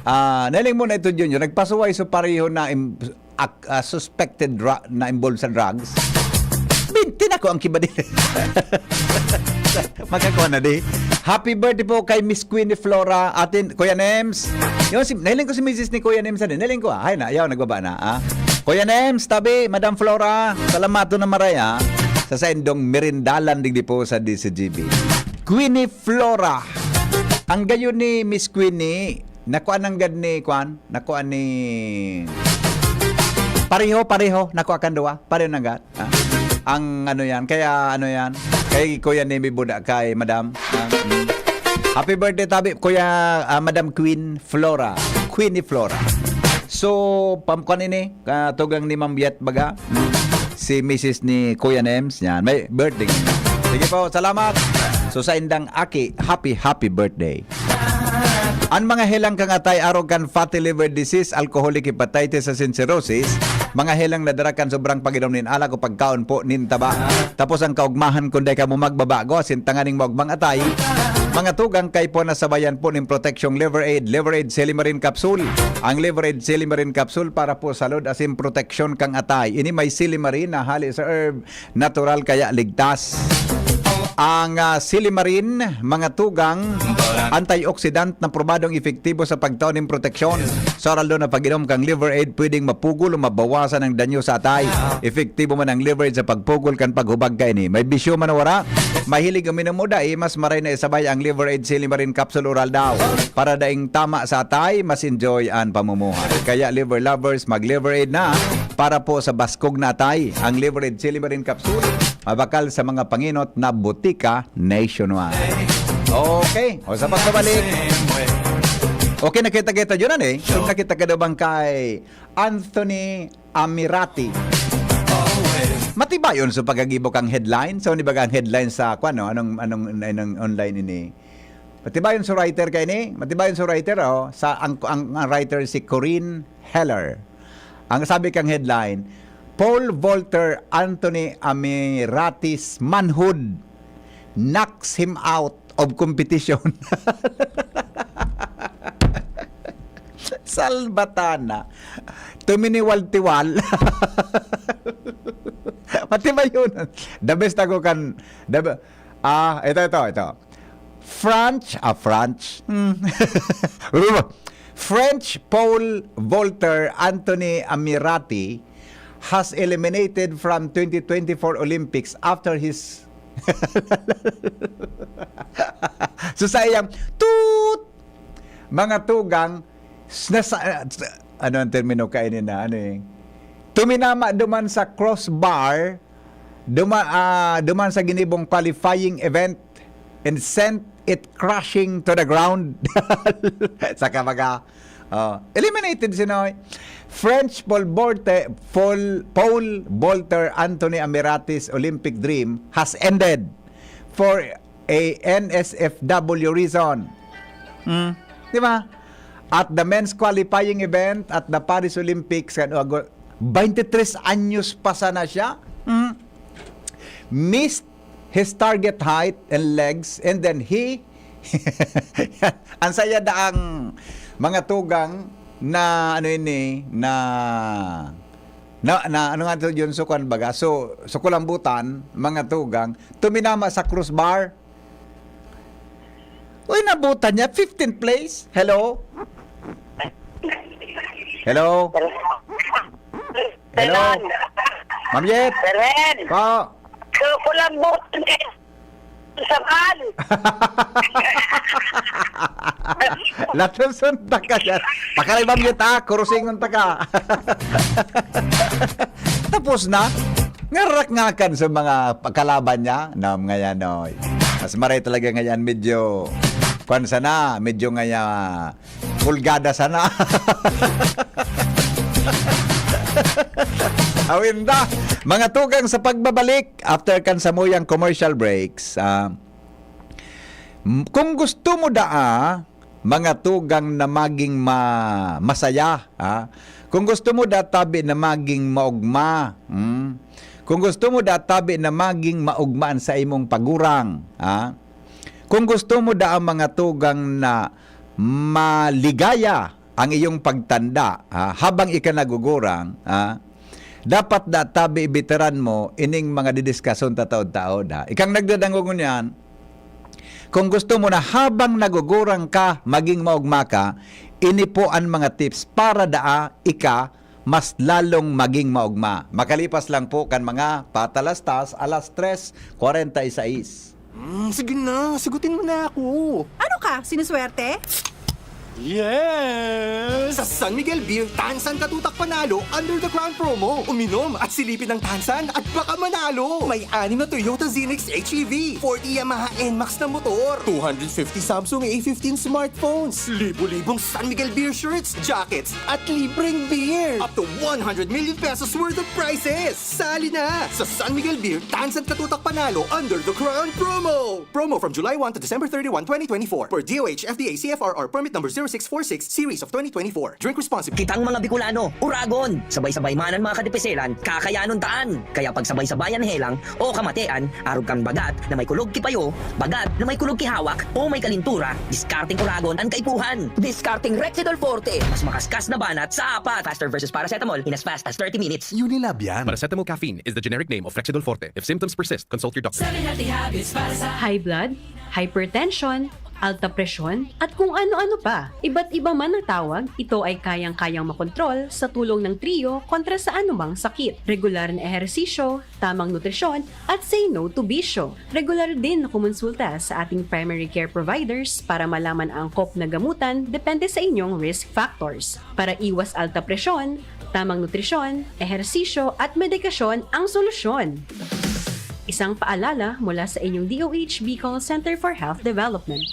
ah, nahiling mo na ito, Junior. Nagpasuway so pareho na im-, ak-, ah, suspected dra-, na involved sa drugs. Binti na ko ang kiba din. Makakuha na di. Happy birthday po kay Miss Queenie Flora, atin, Kuya Nems. Yung si, nahiling ko si misis ni Kuya Nems na din. Nahiling ko, ah. Ay na, ayaw, nagbaba na, ah. Kuya Nems, tabi, Madam Flora, salamat na maray, ah. Sa saindong merindalan digdi po sa D C G B. Queenie Flora. Ang gayon ni Miss Queenie, Nakuha nanggad ni, kwan? Nakuha ni, pareho, pareho. Nakuha kan duwa. Pareho nanggad. Ah. Ang ano yan, kaya ano yan, kay Kuya Nemi Buda, kay Madam. Ah, mm. Happy birthday, tabi, Kuya, ah, Madam Queen Flora. Queenie Flora. So, pam-, kwan ini, ah, tugang ni Ma'am Yet baga. Mm. Si Missus ni Kuya Nems, yan. May birthday. Sige po, salamat. So, sa indang aki, happy, happy birthday. An mga helang kan atay arog kan fatty liver disease, alcoholic hepatitis asin cirrhosis, mga helang na dara kan sobrang pag-inom nin alak o pagkaon po nin taba. Tapos ang kaugmahan kun dai kamo magbabago asin tanganing maugmang atay, mga tugang kay po nasabayan po nin proteksyong Liver Aid, Liver Aid Silimarin Capsule. Ang Liver Aid Silimarin Capsule para po sa load asin proteksyon kan atay. Ini may silimarin na hali sa herb natural kaya ligtas. Ang, ah, silimarin, mga tugang, antioxidant na probadong epektibo sa pagtao nin proteksyon. Sa aral na pag-inom kang Liver Aid, pwedeng mapugol o mabawasan ang danyo sa atay. Epektibo man ang Liver Aid sa pagpugol kan paghubag kaini. May bisyo man o wara, mahilig uminom o dai, mas maray na isabay ang Liver Aid Silimarin Capsule Oral daw. Para daing tama sa atay, mas enjoy ang pamumuhay. Kaya Liver Lovers, mag Liver Aid na para po sa baskog na atay. Ang Liver Aid Silimarin Capsule, mabakal sa mga panginot na butika nationwide. Okay, o sa pagbabalik. Okay, nakita kita dyan eh. So, nakita ka daw bang kay Anthony Amirati? Matibayon sa pagkagibo kang headline. So, di ba ang headline sa, kung ano, anong, anong, anong online ini? Matibayon sa writer kaini? Matibayon sa writer, oh. Sa, ang, ang, ang writer si Corinne Heller. Ang sabi kang headline, "Pole vaulter Anthony Amirati's manhood knocks him out of competition." Salbatana. Tuminiwal-tiwal. Matibayon. The best ako kan, the be-, ah, ito, ito, ito. French, ah, French. Hmm. French pole vaulter Anthony Amirati has eliminated from twenty twenty-four Olympics after his so sa iyang toot, mga tugang, s-, nasa, ano ang termino kaini na, ano eh? Tuminama duman sa crossbar, duma-, ah, duman sa ginibong qualifying event and sent it crashing to the ground. Sa kabaga, oh, eliminated si Noy. French pole vaulter, pole, pole vaulter Anthony Amirati's Olympic dream has ended for a N S F W reason. Hmm, di ba? At the men's qualifying event at the Paris Olympics, kan Ago-, twenty-three anyos pa sana siya. Hmm. Missed his target height and legs, and then he, ang saya daang mga tugang na, ano ini, na, na, na, ano nga to yun, so, kwan baga, so, so, kulambutan, mga tugang, tuminama sa crossbar. Uy, nabutan niya, fifteenth place. Hello? Hello? Hello? Ma'am Yet? Sir Ren! Po? So, kulambutan kayo sa van! Latuson ta ka dyan. Pakaray, Ma'am Yet, ha? Kurusingon ta ka. Tapos na. Ngarak ngakan sa mga kalaban niya. Nam ngayon, oy. Mas maray talaga ngayon, medyo, kwan sana, medyo ngaya, pulgada sana. Awinda, mga tugang sa pagbabalik, after kan samuyang commercial breaks, ah, m-, kung gusto mo daa, mga tugang na maging ma-, masaya, ah, kung gusto mo da tabi na maging maugma, hmm, kung gusto mo da tabi na maging maugma an sa imong pagurang, ah, kung gusto mo da ang mga tugang na maligaya ang iyong pagtanda, ha, habang ika nagugurang, ha, dapat da tabi ibitaran mo ining mga didiskason ta taod-taod, ha. Ikang nagdadangog ngunyan, kung gusto mo na habang nagugurang ka, maging maugma ka, ini po ang mga tips para daa ika mas lalong maging maugma. Makalipas lang po kan mga patalastas, alas tres kwarenta y seis. Mm, sige na, sagutin mo na ako. Ano ka, sinuswerte? Yes! Sa San Miguel Beer, Tansan Katutak Panalo under the Crown promo. Uminom at silipin ang Tansan at baka manalo! May anim na Toyota Zenix H E V, forty Yamaha N max na motor, two hundred fifty Samsung A fifteen smartphones, libo-libong San Miguel Beer shirts, jackets, at libreng beer. Up to one hundred million pesos worth of prizes! Sali na! Sa San Miguel Beer, Tansan Katutak Panalo under the Crown promo! Promo from July one to December thirty-one, twenty twenty-four. Per D O H F D A C F R R permit number zero six four six series of twenty twenty-four. Drink responsibly. Kitang mga Bicolano, Uragon! Sabay-sabay man an mga kadipiselan, kakayanon taan! Kaya pagsabay-sabayan helang o kamatean, arog kan bagat na may kulog ki payo, bagat na may kulog ki hawak, o may kalintura, diskarteng Uragon an kaipuhan! Diskarteng Rexidol Forte! Mas makaskas na banat sa apat! Faster versus paracetamol in as fast as thirty minutes. Unilab yan. Paracetamol caffeine is the generic name of Rexidol Forte. If symptoms persist, consult your doctor. Seven healthy habits para sa High blood, hypertension, alta presyon, at kung ano-ano pa. Iba't iba man ang tawag, ito ay kayang-kayang makontrol sa tulong ng Trio kontra sa anumang sakit. Regular na ehersisyo, tamang nutrisyon, at say no to bisyo. Regular din na kumonsulta sa ating primary care providers para malaman ang angkop na gamutan depende sa inyong risk factors. Para iwas alta presyon, tamang nutrisyon, ehersisyo at medikasyon ang solusyon. Isang paalala mula sa inyong D O H Bicol Center for Health Development.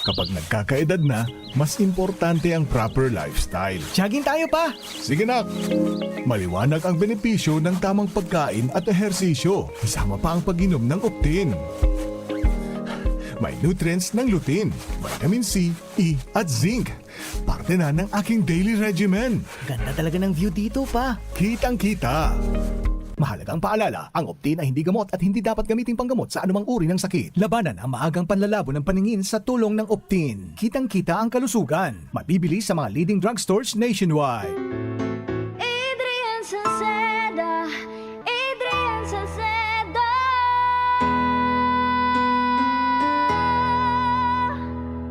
Kapag nagkakaedad na, mas importante ang proper lifestyle. Jogging tayo, Pa! Sige, nak! Maliwanag ang benepisyo ng tamang pagkain at ehersisyo, kasama pa ang pag-inom ng Optin. May nutrients ng lutein, vitamin C, E, at zinc. Parte na ng aking daily regimen. Ganda talaga ng view dito, Pa. Kitang-kita. Mahalagang paalala, ang Optin ay hindi gamot at hindi dapat gamiting panggamot sa anumang uri ng sakit. Labanan ang maagang panlalabo ng paningin sa tulong ng Optin. Kitang-kita ang kalusugan. Mabibili sa mga leading drugstores nationwide. Adrian Salceda, Adrian Salceda.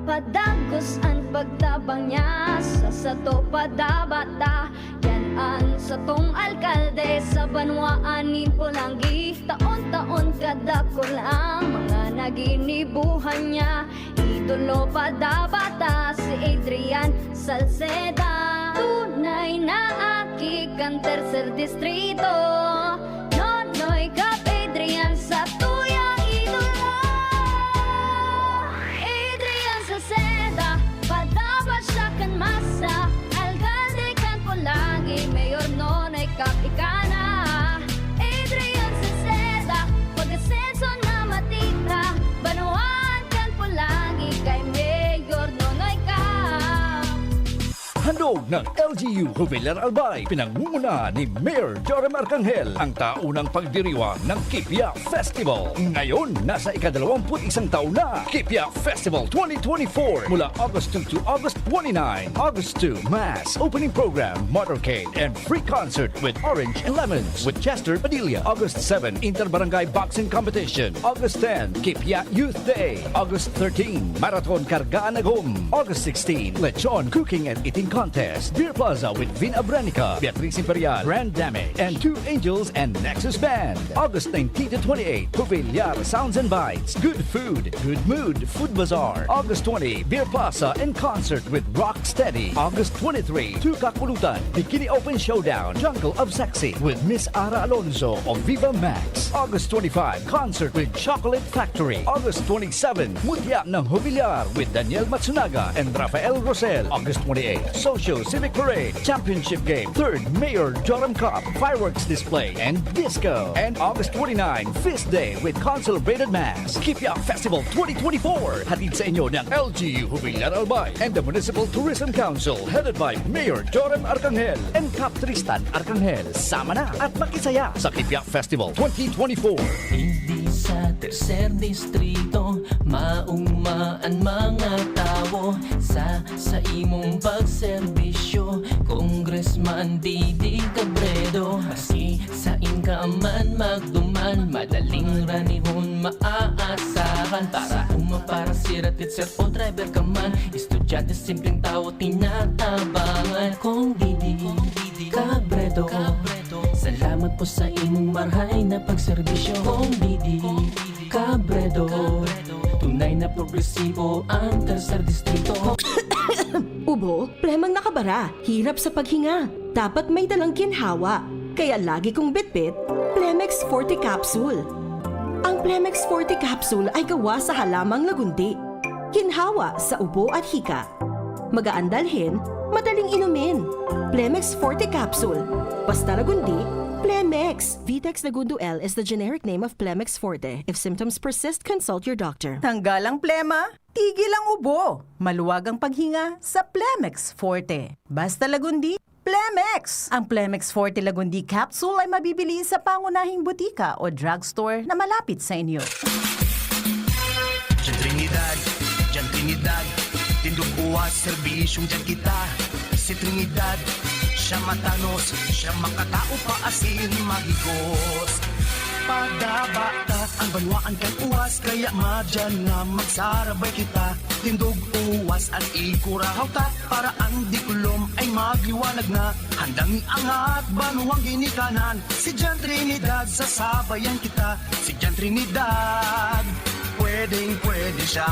Padagos an pagtabang niya sa sato padabata. Yan an satong alkalde sa banwaan nin Polangui. Taon-taon kadakul ang mga naginibuhan niya. Idolo padabata si Adrian Salceda. Tunay na aki kan Tercer Distrito. Nonoy Cap Adrian sa tuyang idolo. Adrian Salceda, padapat siya kan masa. Alkalde kan Polangui, Mayor Nonoy Cap ika na. Adrian Salceda, pag-asenso na matira. Banwaan kan Polangui kay Mayor Nonoy Cap. Handog ng L G U Jubilar Albay, pinangungunahan ni Mayor Joram Arcangel, ang taunang pagdiriwang ng Kipia Festival. Ngayon, nasa ikadalawamput-isang taon na, Kipia Festival twenty twenty-four, mula August two to August twenty-nine. August two, Mass, Opening Program, Motorcade, and free concert with Orange and Lemons with Chester Padilla. August seven, Inter-Barangay Boxing Competition. August ten, Kipia Youth Day. August thirteen, Marathon Kargaan Agom. August sixteen, Lechon Cooking and Eating Contest. Beer Plaza with Vin Abranica, Beatriz Imperial, Brand Damage, and Two Angels and Nexus Band. August nineteen to twenty-eight, Jubilar Sounds and Bites. Good food, good mood, Food Bazaar. August twenty, Beer Plaza in concert with Rocksteady. August twenty-three, Two Kakulutan, Bikini Open Showdown, Jungle of Sexy with Miss Ara Alonso of Viva Max. August twenty-five, concert with Chocolate Factory. August twenty-seven, Mutya ng Jubilar with Daniel Matsunaga and Rafael Rosel. August twenty-eight, Socio Civic Parade, Championship Game, third Mayor Joram Cup, fireworks display, and disco. And August twenty-nine, Feast Day with Consul Braided Mass. Kipia Festival twenty twenty-four, hatid sa inyo ng L G U Jubilar Albay and the Municipal Tourism Council, headed by Mayor Joram Arcangel and Cap Tristan Arcangel. Sama na at makisaya sa Kipia Festival twenty twenty-four. Digdi sa Tercer Distrito, maugma an mga tawo sa, sa imong pagserbisyo. Congressman Didi Cabredo, maski sain ka man magduman, madaling ranihon maaasahan. Para uma, para sira, teacher o driver ka man, estudyante, simpleng tawo, tinatabangan. Kong Didi Cabredo, salamat po sa imong marhay na pagserbisyo. Kong Didi Cabredo, tunay na progresibo ang Tercer Distrito. Ubo, plemang nakabara, hirap sa paghinga. Dapat may dalang ginhawa. Kaya lagi kong bitbit, Plemex Forte Capsule. Ang Plemex Forte Capsule ay gawa sa halamang lagundi. Ginhawa sa ubo at hika. Magaan dalhin, madaling inumin. Plemex Forte Capsule. Basta lagundi, Plemex. Vitex Lagundo L is the generic name of Plemex Forte. If symptoms persist, consult your doctor. Tanggal ang plema, tigil ang ubo. Maluwag ang paghinga sa Plemex Forte. Basta lagundi, Plemex! Ang Plemex Forte Lagundi Capsule ay mabibili sa pangunahing butika o drugstore na malapit sa inyo. Diyan Trinidad, diyan Trinidad. Tindog uwas, serbisyong diyan kita. Si Trinidad, siya matanos, siya makatao, paasin, mahigos. Padaba ta ang banwaan kan uwas, kaya madyan nga magsarabay kita. Tindog uwas an igkurahaw ta, para an diklom ay magliwanag na. Handang iangat banwang ginikanan, si Jan Trinidad, sasabayan kita. Si Jan Trinidad, pwedeng pwede siya.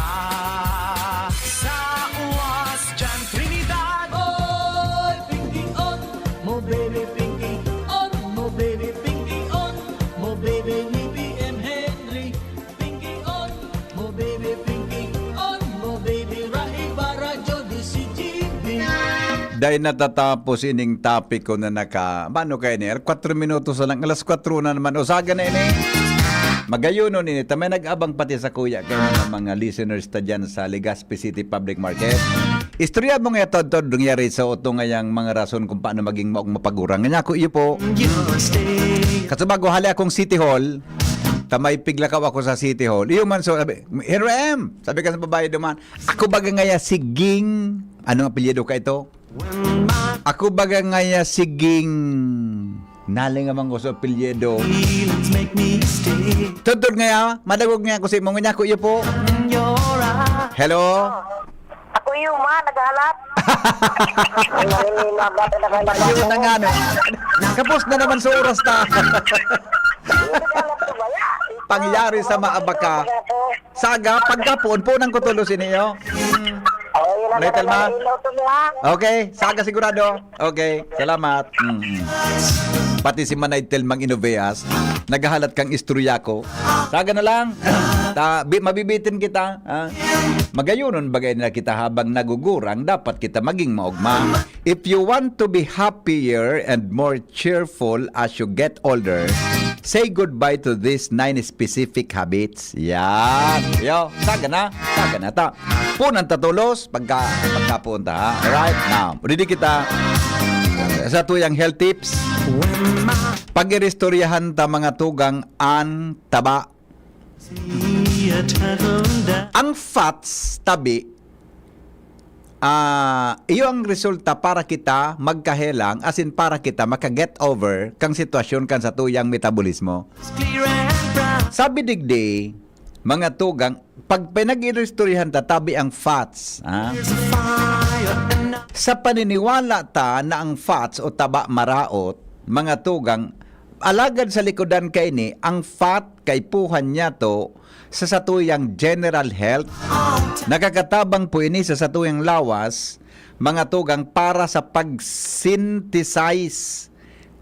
Sa uwas, Jan Trinidad. Oy, Pinky on mo, baby, Pinky on mo, baby, Pinky on mo, baby, ni B M Henry. Pinky on mo, baby, Pinky on mo, baby, Rahiba, Radyo D C G B. Dai natatapos ining topic ko na naka, mano kayo ni? Kwatro minutos na lang, alas kwatro na naman. Usaga na ini. Magayonon ini. Ta may nag-abang pati sa kuya kayo mga, mga listeners ta dyan sa Legazpi City Public Market. Istorya mo nga ito, ito, nangyari sa uto ngayang mga rason kung paano maging maong mapagurang. Nga ako, iyo po. Katubago, hali akong City Hall. Ta may piglakaw ako sa City Hall. Iyo man, so, sabi, here I am. Sabi ka sa babae duman, ako baga ngaya siging, anong apelyido ka ito? Ako baga ngaya siging, naling amang ko sa apelyido. Tuntun ngaya, madagog nga ako sa imong nga ako, iyo po. Hello? Ako yung ma, naghalat. Ayun na nga, no? Kapos na naman sa oras ta. Pangyari sa maabaka. Saga, pagkapoon po ng kutulos ini, oh. Oh, yun ang Little ma. Ilaw to mo, ha? Okay, saga sigurado. Okay, salamat. Mm. Pati si Manay Telmang Inoveas, naghahalat kang istorya ko. Saga na lang. Ta, bi, mabibitin kita. Ha? Magayonon bagay na kita habang nagugurang, dapat kita maging maugma. If you want to be happier and more cheerful as you get older, say goodbye to these nine specific habits. Yan. Yo, saga na. Saga na ta. Punan ta tulos, pagka, pagkapuon ta, ha? Alright, now, ready kita sa tuyang health tips. Pag-iristoryahan ta mga tugang an taba. Ang fats, tabi, ah, iyo ang resulta para kita magkahelang, as in para kita maka-get over kang sitwasyon kan sa tuyang metabolismo. Sabi digdi, mga tugang, pag pinag-iristoryahan ta, tabi ang fats, ha? Sa paniniwala ta na ang fats o taba maraot, mga tugang, alagad sa likodan kaini, ang fat kaipuhan niya to sa satuyang general health. Nakakatabang po ini sa satuyang lawas, mga tugang, para sa pag-synthesize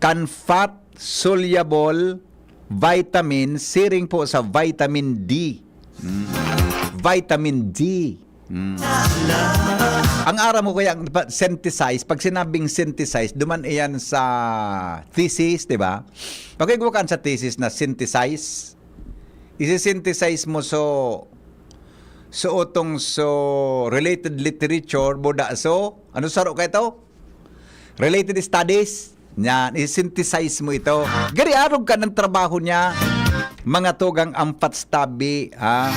kan fat soluble vitamin, siring po sa vitamin D. Mm. Vitamin D. Mm. Ang aram mo kaya, pa- synthesize, pag sinabing synthesize, duman iyan sa thesis, di ba? Pag ka sa thesis na synthesize, isi-synthesize mo so, so utong so related literature, buda so, ano saro ka ito? Related studies. Yan, i-synthesize mo ito. Gari arog ka ng trabaho niya. Mga tugang ang fats tabi, ha?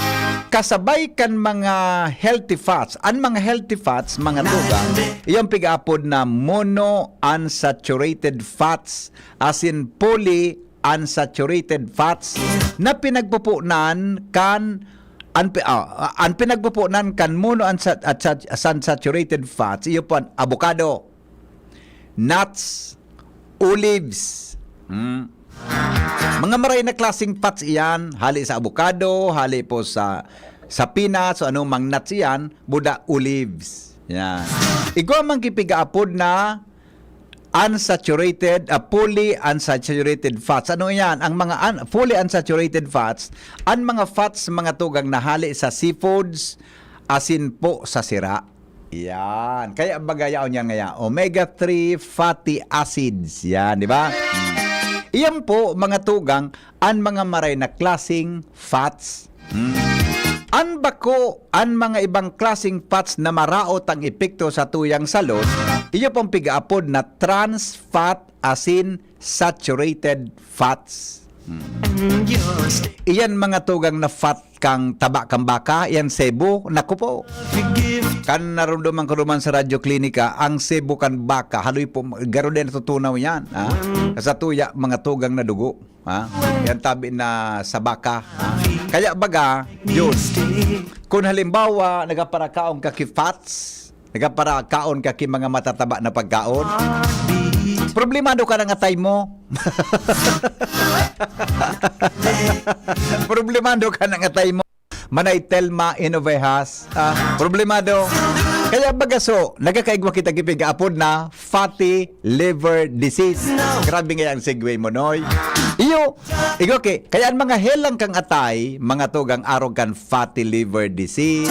Kasabay kan mga healthy fats. Ang mga healthy fats, mga tugang, iyong pig-apod na monounsaturated fats, as in poly unsaturated fats na pinagpupunan kan an, pi- ah, an pinagpupunan kan monounsat-, at sat-, unsaturated fats, iyo po an avocado, nuts, olives. Hmm. Mga maray na klaseng fats iyan, hali sa avocado, hali po sa sa peanuts o anumang nuts iyan, buda olives. Yan. Igwa man ki pigaapod na unsaturated, ah, polyunsaturated fats. Ano yan? Ang mga un-, fully unsaturated fats, ang mga fats, mga tugang na hali sa seafoods, asin po sa sira. Yan. Kaya baga yaon yan ngaya, omega three fatty acids. Yan, di ba? Hmm. Iyan po, mga tugang, an mga maray na klaseng fats. Hmm. An bako, an mga ibang klaseng fats na maraot ang epekto sa tuyang salud, iyo pong pigaapod na trans fat asin saturated fats. Hmm. Iyan mga tugang na fat kan taba kan baka, iyan sebo. Naku po. Kan narumduman ko duman sa Radyo Klinika, ang sebo kan baka, haloy po, garo din natutunaw yan, ha? Sa tuya, mga tugang na dugo, ha? Yan tabi na sa baka, ha? Kaya baga, yun. Kung halimbawa, nagaparakaon ka ki fats, nagaparakaon ka ki mga matataba na pagkaon, problemado ka na nga atay mo. Problemado ka na nga atay mo. Manay Telma in Ovejas. Ah, problemado. Kaya bagaso, nagkakaigwa kita ki pigaapod na fatty liver disease. Grabe nga ang segue mo, Noy. Iyo, igwa ki, kaya ang mga helang kang atay, mga tugang arog kan fatty liver disease,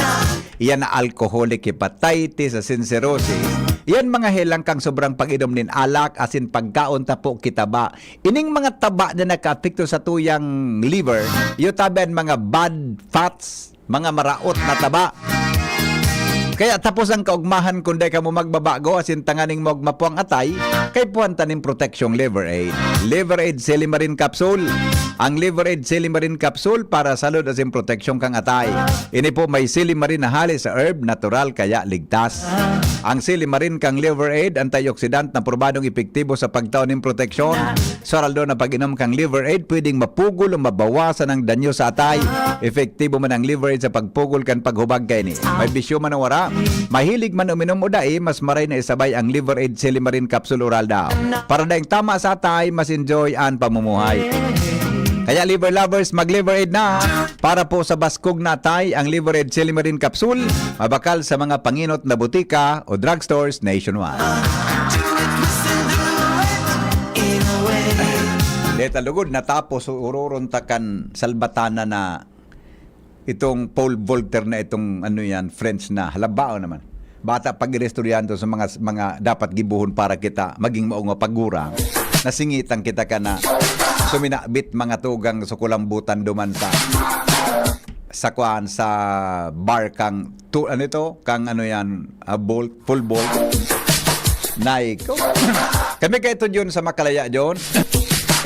iyan na alcoholic hepatitis, asin cirrhosis, iyan mga helang kang sobrang pag-inom nin alak, asin pagkaon tapo kita ba. Ining mga taba na nakaapekto sa tuyang liver, iyo tabi an mga bad fats, mga maraot na taba. Kaya tapos ang kaugmahan, kung dai kamo magbabago, asin tanganing maugma po ang atay, kaipuhan ta nin proteksyong Liver Aid. Liver Aid Silimarin Capsule. Ang Liver Aid Silimarin Capsule para salud asin proteksyon kang atay. Ini po may silimarin na hali sa herb, natural kaya ligtas. Ang silimarin kang Liver Aid, antioxidant na probadong epektibo sa pagtao nin proteksyon. Sa aldaw na pag-inom kang Liver Aid, pwedeng mapugol o mabawasan ang danyo sa atay. Epektibo man ang Liver Aid sa pagpugol kan paghubag kaini. May bisyo man o wara, mahilig man uminom o dai, mas maray na isabay ang Liver Aid Silimarin Capsule Oral daw. Para daing tama sa atay, mas enjoy an pamumuhay. Kaya Liver Lovers, mag-Liver Aid na! Para po sa baskog na atay, ang Liver Aid Silimarin Capsule, mabakal sa mga panginot na butika o drugstores nationwide. Deta lugod, natapos, uroron ta kan salbatana na itong pole vaulter na itong ano yan, French na. Halabao naman. Bata pag-iristoryahan to sa mga, mga dapat gibuhon para kita maging maong mapagurang. Nasingitan kita ka na suminabit mga tugang sa kulambutan duman sa, sa kuan, sa bar kang tu-, ano ito? Kang ano yan? Ah, bolt, full bolt. Nike. Kami kay ito, John, sa Makalaya, John.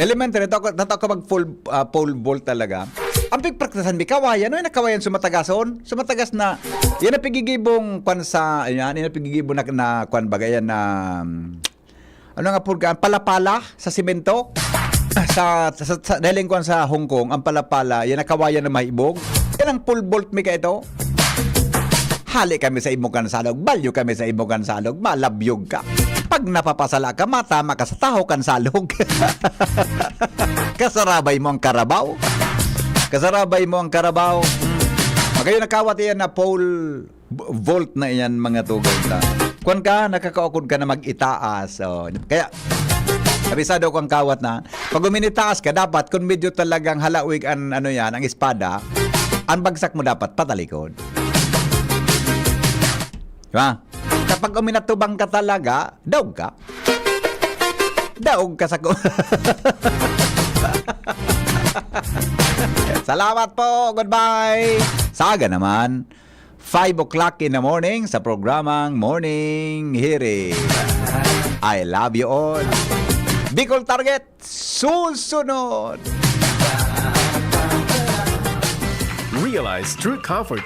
Elementary, nataw ko, nataw ko mag full, ah, pole vault talaga. Ang pigpraktisan mi, kawayan. Ano yung nakawayan? Sumatagas on? Sumatagas na. Yan ang pigigibong kwan sa, yan, yan ang pigigibong na, na kwan baga yan na, um, ano nga purga? Ang palapala sa simento. Sa, sa, sa, dahil yung kwan sa Hong Kong, ang palapala, yan ang kawayan na mahibog. Yan ang pole vault mi ka ito. Hali kami sa imo kan salog, balyo kami sa imo kan salog, malabyog ka. Pag napapasala ka, matama ka sa taho kan salog. Kasarabay mo ang karabaw. Kasarabay mo ang karabaw. Magayon nakawat iyan na pole v-, vault na iyan, mga tugang ta. Kwan ka, nakakaukod ka na mag-itaas. Oh. Kaya, abisado ko ang kawat na, pag uminitaas ka, dapat, kung medyo talagang halawig an, ano yan, ang espada, ang bagsak mo dapat patalikod. Di ba? Kapag uminatubang ka talaga, daog ka. Daog ka sa ku-, Salamat po. Goodbye. Saga naman, five o'clock in the morning sa programang Morning Hirit. I love you all. Bicol Target, susunod. Realize true comfort